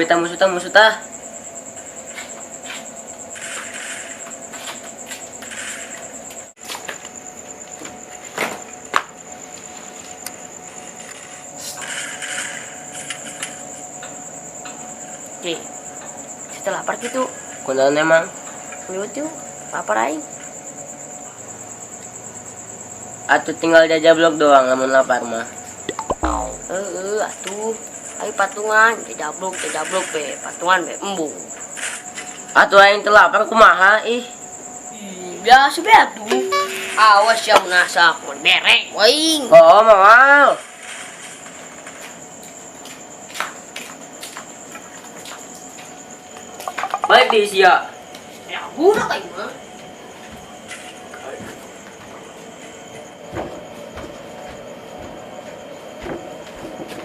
Ayo tah musuh tah musuh tah. Oke. Kita lapar gitu. Kunaon emang? Liwat yuk. Lapar aing. Atuh tinggal jajablok doang lamun lapar mah. Heeh, atuh. Ayo patungan, jajablok, jajablok be, patungan be embung. Atuh aing teu lapar kumaha ih. Ih, biasa be atuh. Awas ya menasak, mau berek aing. Oh, moal. Balik di sia. Ya budak aing mah.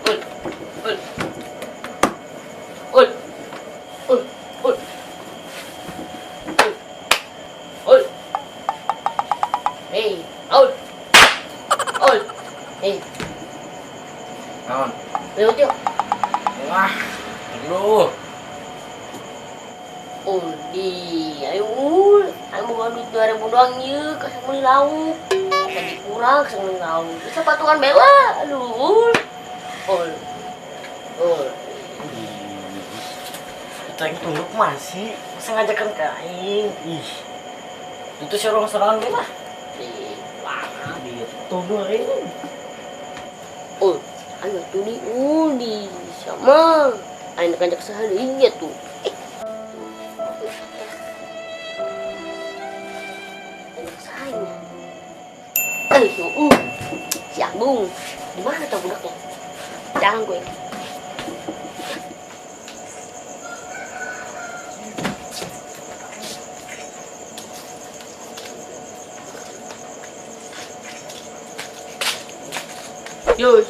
Ul, ul. Ul. Ul, ul. Ul. Ul. Hei, ul. Ul. Hei. Naon? Lewat yuk. Wah, aduh. Ul, di, ayo ul. Ayo mau duit 2000 doang yuk, kasih beli lauk. Tadi kurang, kasih beli lauk. Bisa patungan bela, aduh ul. Ul. Ul. Itu yang tunduk masih, masa ngajakan ke aing. Ih. Itu sih orang serangan bela. Ih, wah. Dia tunduk aing. Ul, ayo tuh di ul di sama. Ayo ngajak sehari iya tuh. Si Agung, di mana tuh budaknya? Jangan gue. Yus,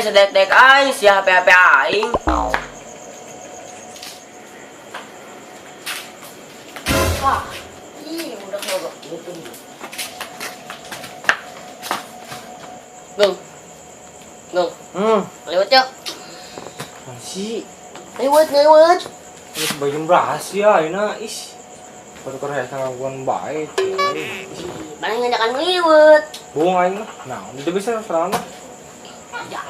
Sedek-dek aing si HP-HP aing. Wah, ih budak bodoh. Gung. Gung. Lewat yuk. Masih. Lewat, lewat. Ini sebagian rahasia ini, is. Baru kerja gangguan baik. Mana ngajakan lewat. Bohong aing mah. Nah, udah bisa serangan mah. Ya.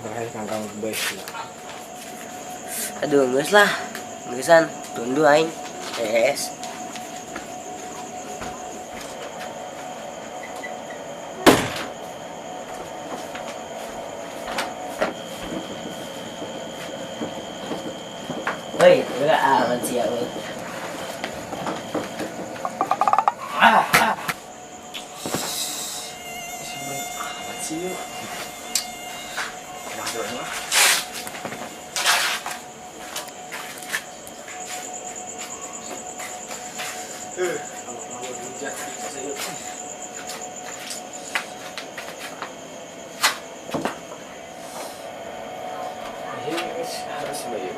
Bahaya kangkang baik. Aduh, geus lah. Geusan, tunduh aing. Yes. Hei, enggak amat sih ya. Amat sih yuk. Harus bayar.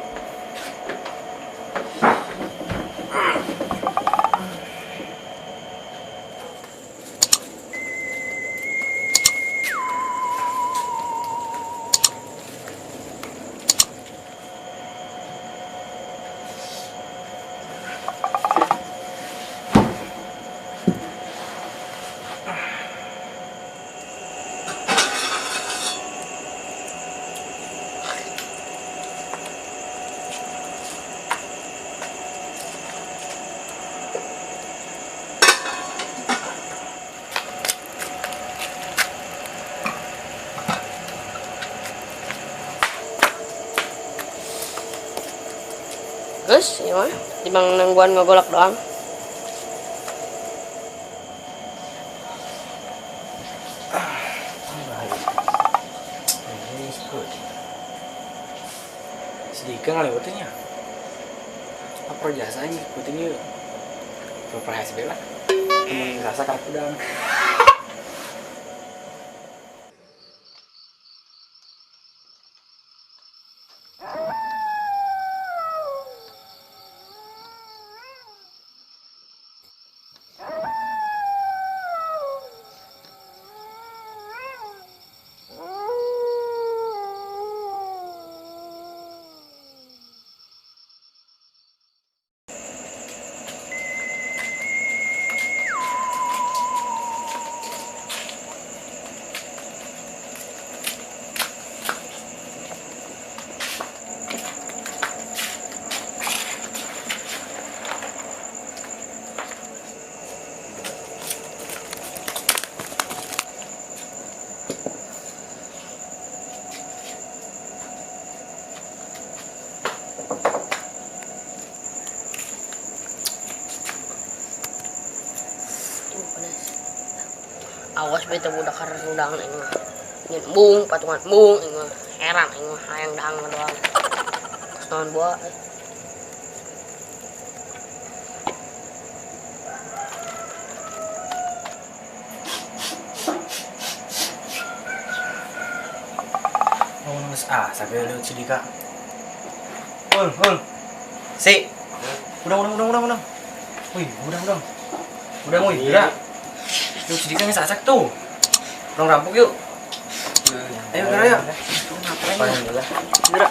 Geus, ieu mah dibang nangguan ngagolak doang. Sedikit ngalewatnya. Apa jasanya ngikutin yuk. Proper HSB lah. Temen rasa karena udang. Awas beta budak karudang aing mah. Nyen bung patungan bung aing mah. Heran aing mah hayang dahang doang. Kos naon buah. Oh, geus ah, sampai leuwih si Dika. Ul, ul. Si. Udang, udang, udang, udang, udang. Wih, udang, udang. Udang, wih, gerak. Yuk, si Dika geus acak tuh. Urang rampok yuk. Ayo, gerak ya. Ngapain? Gerak. Gerak, gerak.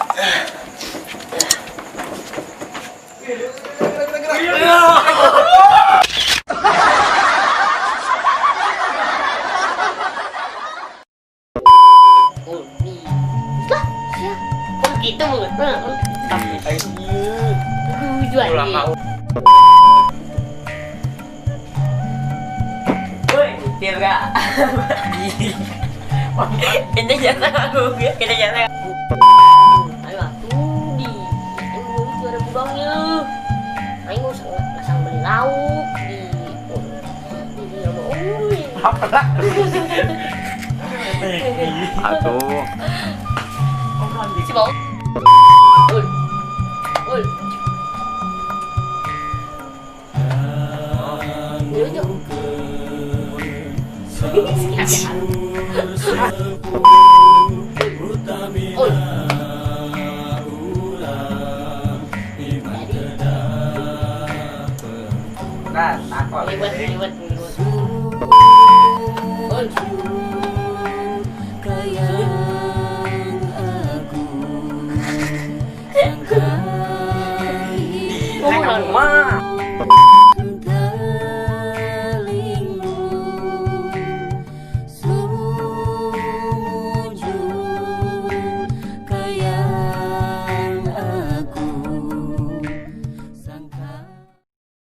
Gitu banget. Ayo. Aduh, Woi, dia enggak. Ini jangan aku, kita jangan. Ayo atuh di. Aing beli 2000 doang ye. Aing usah ngasang beli lauk di. Di sama euy. Apa lah? Atuh. Si bau. Ul. Ul. Ul. Nah, takut. Liwat, liwat, liwat. Ul. Kamu mah.